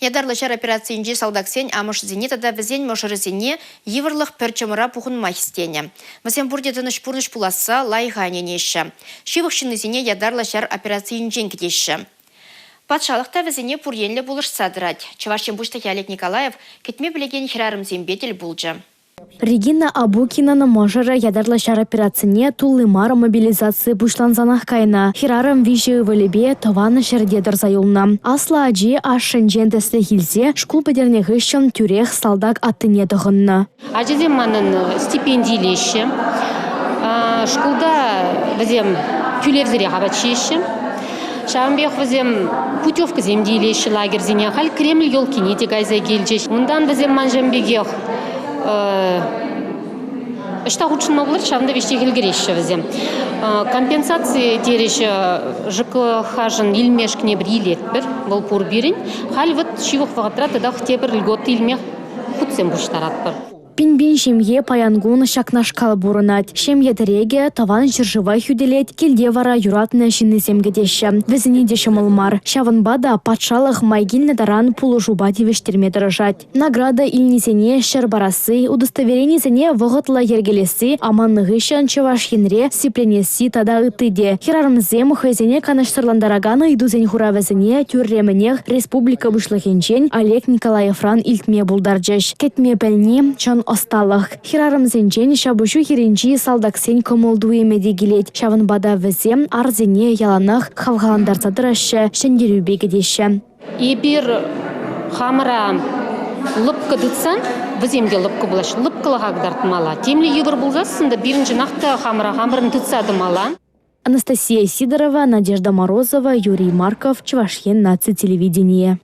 Ятарлӑ ҫар операцийӗнчи салтаксен амӑшӗсене тата вӗсен мӑшӑрӗсене йывӑрлӑх пӗр чӑмӑра пухӑнма хистенӗ. Вӗсем пурте тӑнӑҫ пурнӑҫ пуласса лайӑха ӗненеҫҫӗ. Ҫывӑх ҫыннисене ятарлӑ ҫар операцийӗнчен кӗтеҫҫӗ. Патшалӑх та вӗсене пур енлӗ пулӑшса тӑрать. Чӑваш Ен Пуҫлӑхӗ Олег Николаев кӗтме пӗлекен хӗрарӑмсемпе тӗл пулчӗ. Регина Абукинан мӑшӑрӗ ятарлӑ ҫар операцине тулли мар мобилизаци пуҫлансанах кайнӑ. Хӗрарӑм виҫӗ ывӑлӗпе тӑван ҫӗрте тӑрса юлнӑ. Аслӑ ачи ашшӗнчен тӗслӗх илсе шкул пӗтернӗ хыҫҫӑн тӳрех салтак аттине тӑхӑннӑ. Ачасем манӑн стипенди илеҫҫӗ. Шкулта вӗсем тӳлевсӗрех апат ҫиеҫҫӗ. Ҫавӑн пекех вӗсем путевкӑсем те илеҫҫӗ лагерьсене. Халь Кремль елкине те кайса килчӗҫ. Унтан вӗсем маншӑн пекех ӑҫта хутшӑнма пулать, ҫавӑнта веҫех ӗлкӗреҫҫӗ вӗсем. Компенсаци терӗҫ ЖКХшӑн илмешкӗн эпир илетпӗр, вӑл пур пирӗн. Халь вот ҫывӑх вӑхӑтра татах тепӗр льгота илме хутсем пуҫтаратпӑр. Пин-пин ҫемье паян кун ҫакнашкал пурӑнать. Ҫемье тӗрекӗ Тӑван ҫӗршыва хӳтӗлет, килте вара юратнӑ ҫыннисем кӗтеҫҫӗ. Вӗсене те ҫӑмӑл мар. Ҫавӑнпа та патшалӑх май килнӗ таран пулӑшупа тивӗҫтерме тӑрӑшать. Награда илнисене ҫӗр парасси, удостоверенисене вӑхӑтлӑ йӗркелесси, аманнӑ хыҫҫӑн Чӑваш Енре сипленесси тата ытти те. Хӗрарӑмсем хӑйсене канӑҫсӑрлантаракан ыйтусен хуравӗсене тӳрремӗнех республика Пуҫлӑхӗнчен Олег Николаевран илтме пултарчӗҫ. Кӗтме пӗлни – чӑн ӑсталӑх. Хӗрарӑмсенчен ҫапӑҫу хирӗнчи салтаксен кӑмӑл-туйӑмӗ те килет. Ҫавӑнпа та вӗсем арсене яланах хавхалантарса тӑраҫҫӗ, ҫӗнтерӳпе кӗтеҫҫӗ. Эпир хамӑра лӑпкӑ тытсан вӗсем те лӑпкӑ пулаҫҫӗ. Лӑпкӑлӑха кӑтартмалла. Темле йывӑр пулсассӑн та пирӗн чӑнах та хамӑра хамӑрӑн тытса тӑмалла. Анастасия Сидорова, Надежда Морозова, Юрий Марков, Чӑваш Ен наци телевиденийӗ.